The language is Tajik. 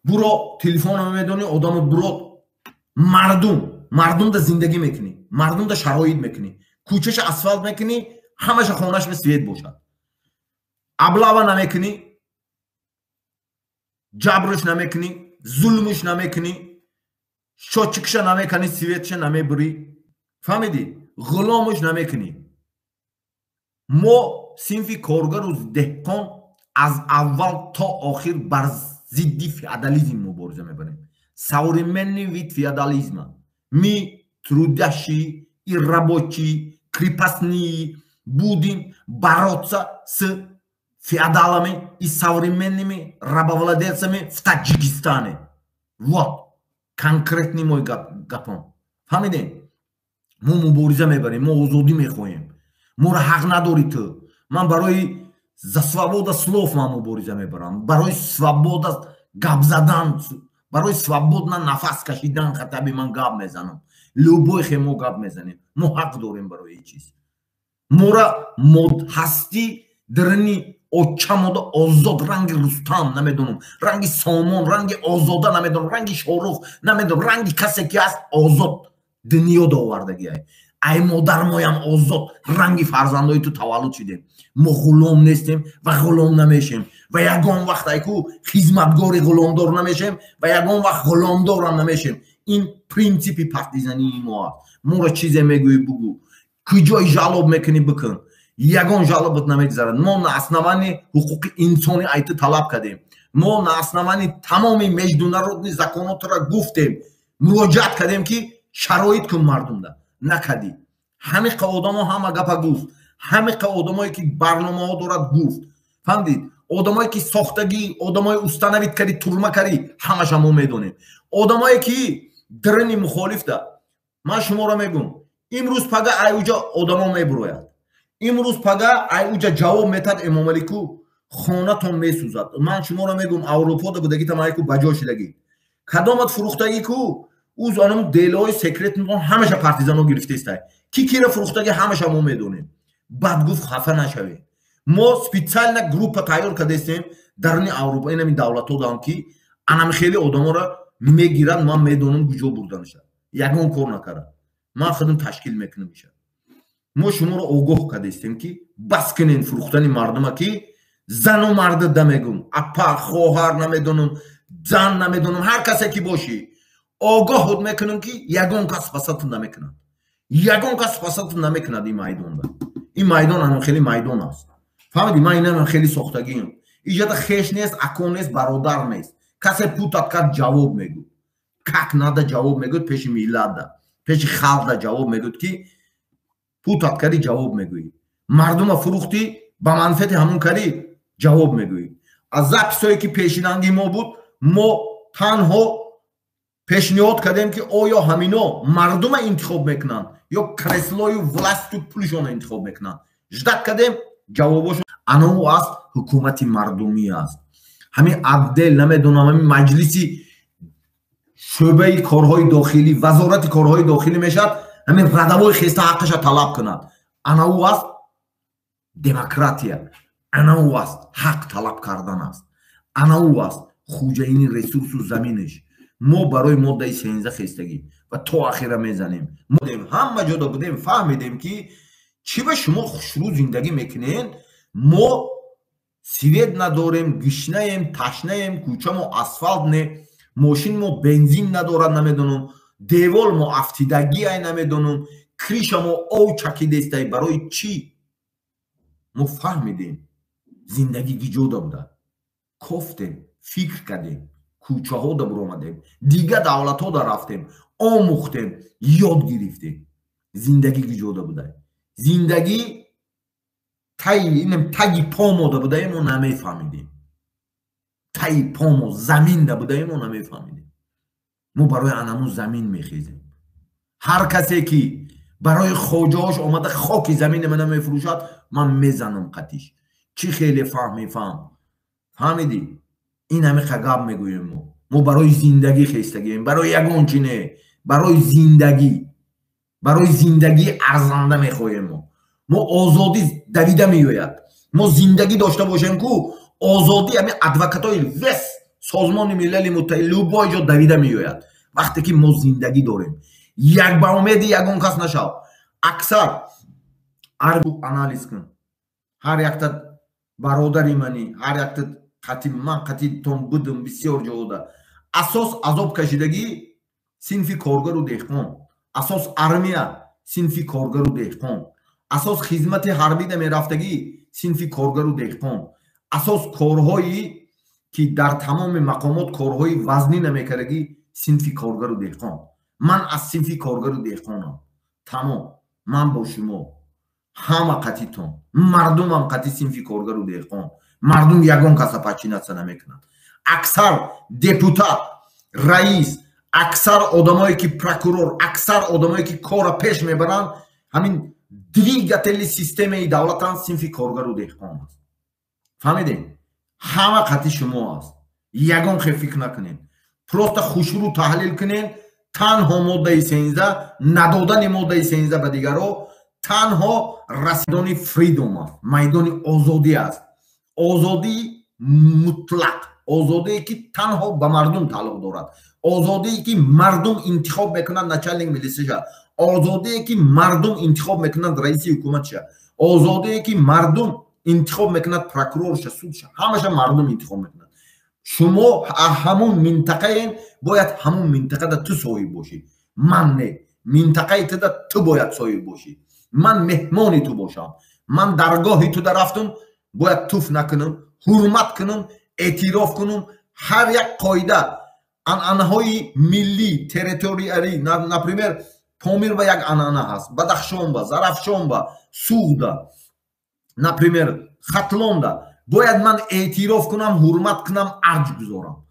Буро, телефонро медонӣ, одамо буро, мардум, мардумда зиндагӣ мекунӣ, мардумда шароит мекунӣ, кӯчаша асфалт мекунӣ, ҳамаша хонааш свет бошад. Облава намекунӣ, ҷабрш намекунӣ, зулмш намекунӣ, счётчикша намекунӣ, светша намебурӣ, фаҳмидӣ? Ғуломш намекунӣ. Мо синфи коргару деҳқон аз аввал то охир бар зидди феодализм мубориза мебарем. Современный вид феодализма. Мы, трудящие и рабочие, крепостные, будем бороться с феодалами и современными рабовладельцами в Таджикистане. Вот конкретный мой гапон. Фаҳмидем? Мо мубориза мебарем, мо озодӣ мехоҳем. Моро ҳақ надорӣ ту. Ман барои за свобода слов ман мубориза мебарам, барои свобода гап задан, барои свободно нафас кашидан хатаби ман гап мезанам. Любой хе мо гап мезанем, мо ҳақ дорем барои ин чиз. Мора ҳастӣ дарини очамода озод, ранги Рустам намедонам, ранги Сомон, ранги Озода намедонам, ранги Шорух намедонам, ранги касе ки ҳаст, озод дунё довардагиай. Ай модармоям озод ранги фарзандои ту таваллуд шудем. Мо ғулом нестем ва ғулом намешем ва ягон вақт айку хизматгори ғуломдор намешем ва ягон вақт ғуломдорам намешем. Ин принсипи партизании мо аст. Моро чизе мегӯӣ, бугӯ, куҷои жалоб мекунӣ, бикун, ягон жалобат намегзарад. Мо на основании ҳуқуқи инсони айти талаб кардем, мо на основании тамоми международный законотро гуфтем, муроҷиат кардем, ки шароит кун мардумда. Накардӣ. Ҳамиқа одамо ҳама гапа гуфт, ҳамиқа одамое ки барномаҳо дорад, гуфт, фаҳмдид? Одамое ки сохтагӣ, одамое установить кардӣ, турма кардӣ, ҳамаша мо медонем. Одамое ки дарини мухолифда, ман шуморо мегӯм, имрӯз пага айуҷа одамо мебурояд, имрӯз пага айуҷа ҷавоб метад. Эмомалику, хонатон месӯзад. Ман шуморо мегӯм, Аврупода будагитам, айку ба ҷо шидагӣ, кадомат фурӯхтагӣ ку, уз анам делои секретнтон ҳамаша партизано гирифтестай. Ки кира фурӯхтагӣ, ҳамаша мо медонем. Баъд гуфт, хафа нашавед. Мо специально группа тайёр кардастем даруни Аврупо, инами давлатҳо дам, ки анами хеле одаморо мегиранд. Ман медонам куҷо бурданаша, ягон кор накарда, ман худам ташкил мекунам иша. Мо шуморо огоҳ кардастем, ки бас кунен фурӯхтани мардума, ки зану марда да мегум, апа, хоҳар намедонам, зан намедонам, ҳар касе ки бошӣ, огоҳот мекунам, ки ягон кас спасатун намекунад, ягон кас спасатун намекунад. Ин майдонда, ин майдон анам хеле майдон аст, фаҳмидӣ? Ман инам хеле сохтагиам. Иҷода хеш нест, ако нест, бародар нест. Касе путат кард, ҷавоб мегӯд, как надо ҷавоб мегӯд, пеши миллатда, пеши халқда ҷавоб мегӯд, ки путат кардӣ, ҷавоб мегӯӣ. Мардума фурӯхтӣ, ба манфиати ҳамон кардӣ, ҷавоб мегӯӣ. Аз записое ки пешинанги мо буд, мо танҳо пешниҳод кардем, ки оё ҳамино мардума интихоб мекунанд ё креслою власту пулшона интихоб мекунанд. Ждать кардем ҷавобошон. Анау аст, ҳукумати мардумӣ аст. Ҳамин отдел намедонам, ҳамин маҷлиси шӯъбаи корҳои дохилӣ, вазорати корҳои дохилӣ мешавад, ҳамин радавои хеста ҳаққаша талаб кунад. Анау аст демократия, анау аст ҳақ талаб кардан аст, анау аст хуҷаини ресурсу заминаш. Мо барои моддаи 13 хестагӣ ва то ахира мезанем. Ҳама ҷода будем, фаҳмидем, ки чӣ ба шумо хушрӯ зиндагӣ мекунед. Мо свет надорем, гишнаем, ташнаем, кӯчамо асфалт не, мошинмо бензин надорад, намедонам, деволмо афтидагиай, намедонам, крышамо ов чакидестай. Барои чӣ? Мо фаҳмидем, зиндагӣ гиҷода буда. Кофтем, фикр кардем, кӯчаҳода буромадем, дигар давлатҳода рафтем, омӯхтем, ёд гирифтем, зиндагӣ гиҷода буда. Зиндагӣ таги помода будаем, мо намефаҳмидем. Таи помо заминда будаем, мо намефаҳмидем. Мо барои анаму замин мехезем. Ҳар касе ки барои хоҷаҳош омада хоки замини мана мефурӯшад, ман мезанам қатиш. Чӣ хеле фаҳми фаҳм, фаҳмидӣ? Ин ҳамиқа гап мегӯем. Мо барои зиндагӣ хестагием, барои ягон чи не, барои зиндагӣ, барои зиндагии арзанда мехоҳем. Мо озодӣ давида меояд. Мо зиндагӣ дошта бошем ку, озодӣ ҳамин адвокатҳои вес Созмони Милали Муттаҳид, любой ҷо давида меояд. Вақте ки мо зиндагӣ дорем, як ба умеди ягон кас нашав. Аксар анализ кун. Ҳар якта бародари мани, ҳар якта қати ман, қатитон будум бисёр ҷода. Асос азоб кашидагӣ синфи коргару деҳқон, асос армия синфи коргару деҳқон, асос хизмати ҳарбида мерафтагӣ синфи коргару деҳқон, асос корҳои ки дар тамоми мақомот корҳои вазнӣ намекардагӣ синфи коргару деҳқон. Ман аз синфи коргару деҳқонам, тамом. Ман бо шумо, ҳама қатитон, мардумам қати синфи коргару деҳқон. Мардум ягон каса подчиняться намекунад. Аксар депутат, раис, аксар одамое ки прокурор, аксар одамое ки корра пеш мебаранд, ҳамин двигатели системаи давлатанд, синфи коргару деҳқон аст. Фаҳмидем? Ҳама қати шумо аст, ягон хел фикр накунед, просто хушрӯ таҳлил кунед. Танҳо моддаи 13, надодани моддаи 13 ба дигаро танҳо расидони freedom аст, майдони озодӣ аст, озодии мутлақ, озодие ки танҳо ба мардум тааллуқ дорад, озодие ки мардум интихоб мекунад начальник милисиша, озодие ки мардум интихоб мекунад раиси ҳукуматша, озодие ки мардум интихоб мекунад прокурорша, судша, ҳамаша мардум интихоб мекунад. Шумо ҳамун минтақаен, бояд ҳамун минтақада ту соҳиб бошӣ, ман не. Минтақаи туда ту бояд соҳиб бошӣ, ман меҳмони ту бошам. Ман даргоҳи туда рафтум, бояд туф накунам, ҳурмат кунам, эътироф кунам ҳар як қоида, анъанаҳои миллӣ, территориалӣ. Например, Помир ба як анъана ҳаст, Бадахшонба, Зарафшонба, Суғда, например, Хатлонда бояд ман эътироф кунам, ҳурмат кунам, арҷ гузорам.